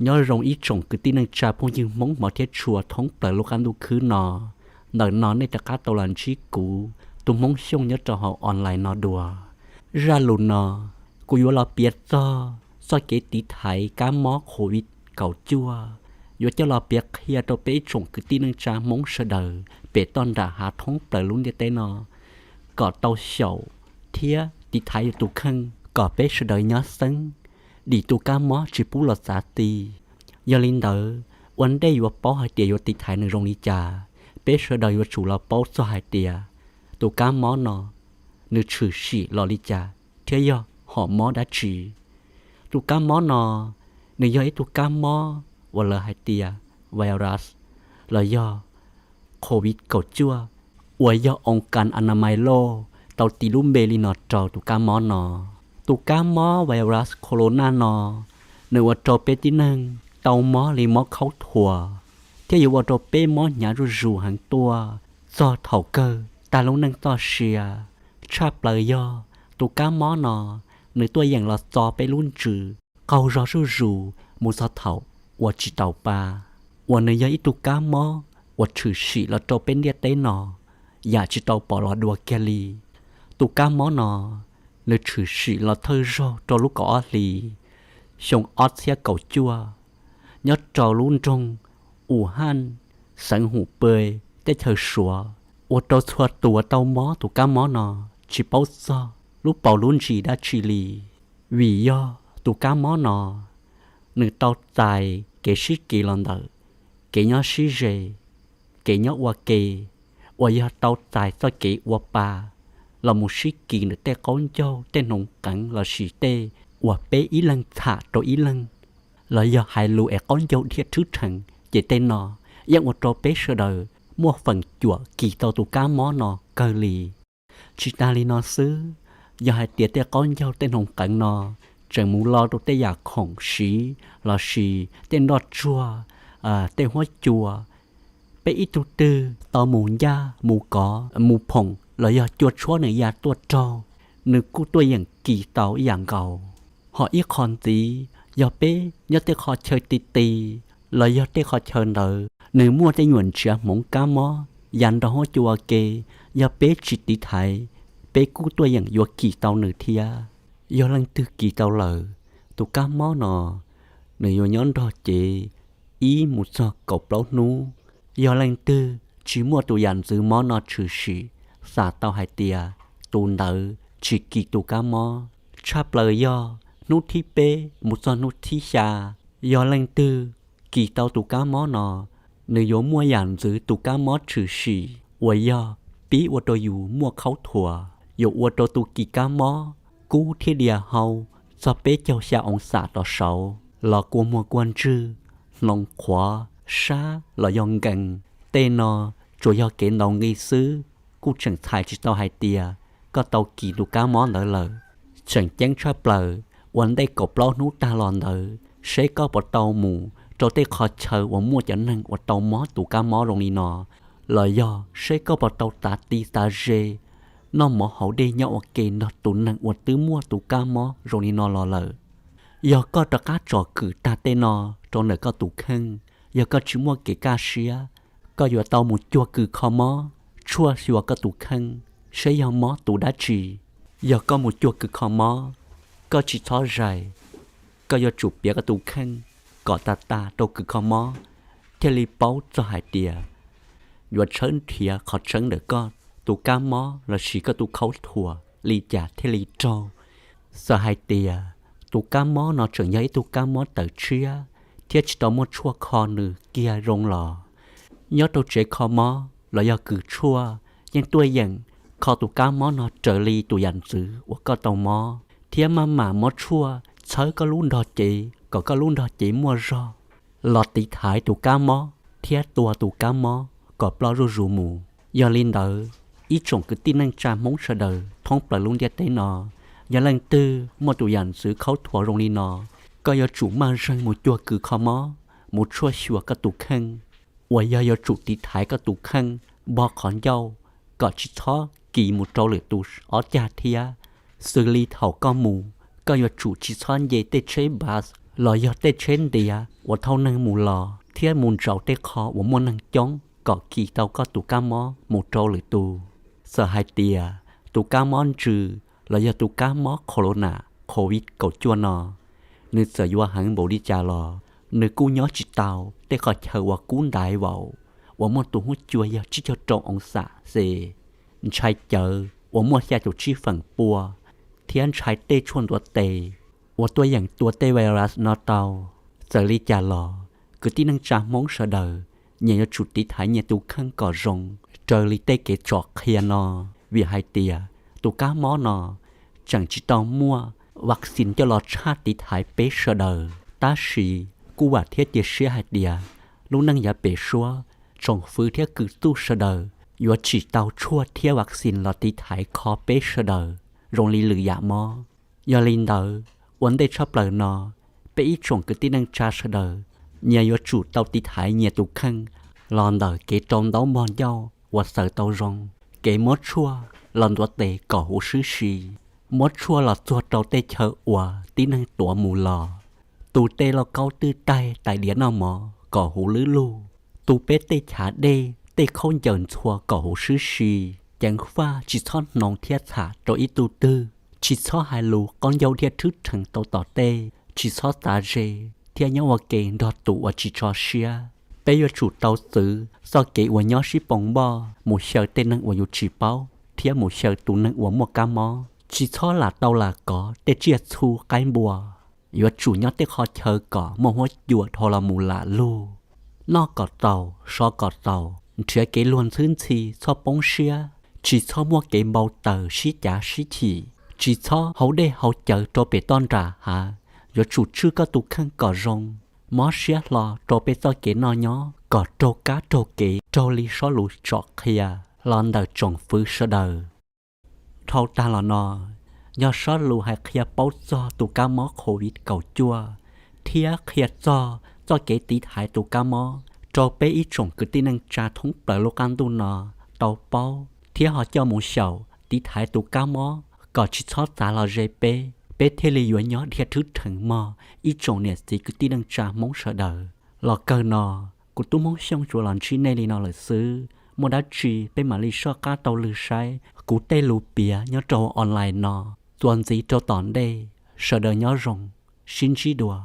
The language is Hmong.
Nyob zoo ib tsoom kwv tij neej tsa phooj ywg Hmoob hmov thiab tshua thoob plaws lub qab ntuj khwb no. Ntawm no nej rov qab tau los ntsib kuv tus Hmoob Xyooj nyob rau hauv online no dua. Zaj lus no kuv yuav los piav txog txoj kev tiv thaiv kab mob covid kaum cuaj, yuav coj los piav qhia rau peb ib tsoom kwv tij neej tsa Hmoob sawv daws pem toj nram hav thoob plaws lub ntiaj teb no kom tau xyaum thiab tiv thaiv yus tus kheej kom peb sawv daws nyob xeeb, dim tus kab mob tsis pub los txav ti. Yog li ntawd, ua ntej yuav paub hais tias yuav tiv thaiv nws zoo li cas, peb sawv daws yuav tsum los paub txog hais tias tus kab mob no nws tshwm sim los li cas thiab yog hom mob dab tsi. Tus kab mob no nws yog ib tug kab mob uas lawv hais tias virus los yog covid kaum cuaj, uas yog oo kas anamais loj tau tis lub npe li no rau tus kab mob no. Tus kab mob virus corona no nws ua rau peb tib neeg tau mob li mob khaub thuas, thiab yuav ua rau peb mob hnyav zuj zus heev tuaj txog thaum kawg tag lub neej txoj sia. Tshaj plaws yog tus kab mob no nws tuaj yeem los txo peb lub ntsws qaug zog zuj zus mus txog thaum ua tsis taus pa, uas nws yog ib tug kab mob uas tshwm sim los rau peb ntiaj teb no yam tsis tau pom los dua kiag li. Tus kab mob no nws tshwm sim los thawj zaug rau lub kaum ob hlis xyoo ob txhiab kaum cuaj nyob rau lub nroog Wuhan, xeev Hubei, teb chaws Suav, ua rau txhua tus uas tau mob tus kab mob no tsis paub txog lub paus lub ntsis dab tsi li. Vim yog tus kab mob no nws tau txais kev sib kis los ntawm kev nyob sib ze, kev nyob ua ke, uas yog tau txais txoj kev ua pa los mus sib kis ntawm tej qaub ncaug, tej hnoos qeev lossis tej uas peb ib leeg tham rau ib leeg, los yog hais lus es qaub ncaug dhia rhwb rheev, ces tej no yeej ua rau peb sawv daws muaj feem cuam kis tau tus kab mob no kawg li. Tsis tas li no xwb, yog hais tias tej qaub ncaug tej hnoos qeev no tseem mus lo rau tej yam khoom siv lossis tej nroj tsuag, tej huab cua, peb ib tug twg tau mus ncaj mus kov mus phoom los yog cua tshuab nws ya tuaj raug, nws kuj tuaj yeem kis tau ib yam nkaus. Ho ib qho ntxiv, yog peb nyob tej qhov chaw ti ti los yog tej qhov chaw ntawd nws muaj tej nyuam ntsiav hmoov kab mob ya nrog huab cua ua ke, yog peb tsis tiv thaiv, peb kuj tuaj yeem yuav kis tau nws thiab. Yog leej twg kis tau lawm, tus kab mob no nws yuav nyob nrog cev ib mus txog kaum plaub hnub. Yog leej twg tsis muaj tus yam ntxwv mob no tshwm sim, xam tau hais tias tus ntawd tsis kis tus kab mob. Tshaj plaws yog hnub thib peb mus txog hnub thib xya, yog leej twg kis tau tus kab mob no, nws yuav muaj yam ntxwv tus kab mob tshwm sim uas yog pib ua rau yus muaj khaub thuas, yuav ua rau tus kis kab mob kub thiab dias hau txog peb caug xya oo xam rov saud, los kua muag kua ntswg, hnoos qhuav, sab los yog nkees. Tej no tsuas yog kev ntaus nqi xwb, kuj tseem txhais tsis tau hais tias koj tau kis tus kab mob ntawd lawm. Tseem ceeb tshaj plaws, ua ntej kaum plaub hnub tag los ntawd seb koj puas tau mus rau tej qhov chaw uas muaj cov neeg uas tau mob tus kab mob zoo li no, los yog seb koj puas tau tav ti tav ze, noj mov haus dej nyob ua ke nrog tus neeg uas twb muaj tus kab mob zoo li no los lawm. Yog koj rov qab tsom kwm tag tej no rau ntawm koj tus kheej, yog koj tsis muaj kev kaj siab, koj yuav tau mus cuag kws kho mob tshuaj xyuas koj tus kheej seb yog mob tus dab tsi. Yog koj mus cuag kws kho mob, koj tsis txhob zais, koj yuav tsum piav koj tus kheej kom tas tas rau kws kho mob thiaj li paub txog hais tias yuav tshawb nrhiav qhov tseeb ntawm koj tus kab mob lossis koj tus khaub thuas li cas thiaj li raug. Txawm hais tias tus kab mob no tseem yog ib tug kab mob tawm tshiab thiab tsis tau muaj tshuaj kho nws kiag zoo los, nyob rau tsev kho mob los yog kws tshuaj yeej tuaj yeem kho tus kab mob no raws li tus yam ntxwv uas koj tau mob, thiab maj mam muab tshuaj txhawb koj lub nrog cev kom koj lub nrog cev muaj zog los tiv thaiv tus kab mob thiab tua tus kab mob kom ploj zuj zus mus. Yog li ntawd, ib tsoom kwv tij neej tsa Hmoob sawv daws thoob plaws lub ntiaj teb no, yog leej twg muaj tus yam ntxwv khaub thuas zoo li no, koj yuav tsum maj zeeg mus cuag kws kho mob, mus tshuaj xyuas koj tus kheej, uas yog yuav tsum tiv thaiv koj tus kheej npog qhov ncauj kom tsis txhob kis mus rau lwm tus ob cag thiab. Xws li thaum koj mus, koj yuav tsum tsis txhob nce tej tsheb bus los yog tej tsheb ntiav uas thauj neeg mus los thiab mus ntsauv tej qho uas muaj neeg coob kom kis tau koj tus kab mob mus rau lwm tus. Txawm hais tias tus kab mob ntsws los yog tus kab mob corona covid kaum cuaj no, nws txawm yuav heev npaum li cas los nws kuj nyob tsis tau tej qhov chaw uas kub ntaiv vaus uas muaj tus huab cua yog tsib caug rau oo xam C, ntshai cawv uas muaj xya caum tsib feem pua, thiab ntshai tej tshuaj ntuav tes uas tuaj yeem tua tej virus no tau. Txawm li cas los kwv tij neej tsa Hmoob sawv daws nyias yuav tsum tiv thaiv nyias tus kheej kom zoo raws li tej kev tsom qhia no, vim hais tias tus kab mob no tseem tsis tau muaj vaccine coj los tshaj tiv thaiv peb sawv daws. Tab sis kuj vam thiab cia siab hais tias lub neej yav pem suab tsoom fwv thiab kwv tij sawv daws yuav tsim tau tshuaj thiab vaccine los tiv thaiv kho peb sawv daws zoo li lwm yam mob. Yog li ntawd, ua ntej tshaj plaws no, peb ib tsoom kwv tij neej tsa sawv daws nyias yuav tsum tau tiv thaiv nyias tus kheej los ntawm kev rau ntaub npog ncauj uas xaws tau zoo, kev muab tshuaj los ntuav tes kom huv swb si, muab tshuaj los txuag rau tej chaw uas tib neeg tuav mus los, tu tej lauj kaub twj taig tais diav noj mov kom huv lwb lug, tu peb tej chav dej tej khaub ncaws ntxhua kom huv swb si, ceev faj tsis txhob hnoos thiab txham rau ib tug twg, tsis txhob hais lus qaub ncaug thiab rhwb rheev tau tom tej, tsis txhob txav ze thiab nyob ua ke nrog tus uas tsis tso siab. Peb yuav tsum tau txwv txoj kev uas nyob sib poo npoj mus xyaw tej neeg uas yus tsis paub thiab mus xyaw tus neeg uas muaj kab mob. Tsis txhob lam tau lam kov tej tsiaj txhu qaib npua. Yuav tsum nyob tej qhov chaw kom muaj huab cua dhau los mus lam lug. Noj kom tau, so kom tau, nrhiav kev luag ntxhwb ntxhi txhob poob siab, tsis txhob muaj kev npau taws sib cav sib chim, tsis txhob haus dej haus cawv rau pem toj nram hav. Yuav tsum tswj koj tus kheej kom zoo, mob siab hlo rau peb txoj kev noj nyob kom raug kab raug kev raug li sob lus tsom qhia los ntawm tsoom fwv sawv daws. Dhau tag los no, yog sob lus hais qhia paub txog tus kab mob covid kaum cuaj thiab qhia txog txoj kev tiv thaiv tus kab mob rau peb ib tsoom kwv tij neej tsa thoob plaws lub qab ntuj no tau paub thiab ho coj mus xyaum tiv thaiv tus kab mob kom tsis txhob txav los ze peb, peb thiaj li yuav nyob dhia rhwb rheev mog ib tsoom niam txiv kwv tij neej tsa Hmoob sawv daws. Los kawg no, kuv tub Hmoob Xyooj tsuas los ntsib nej li no lawm xwb, muaj dab tsi peb mam li soj qab taug lw saib kuv tej lus piav nyob rau online no. Txuas ntxiv rau tom ntej, sawv daws nyob zoo, sib ntsib dua.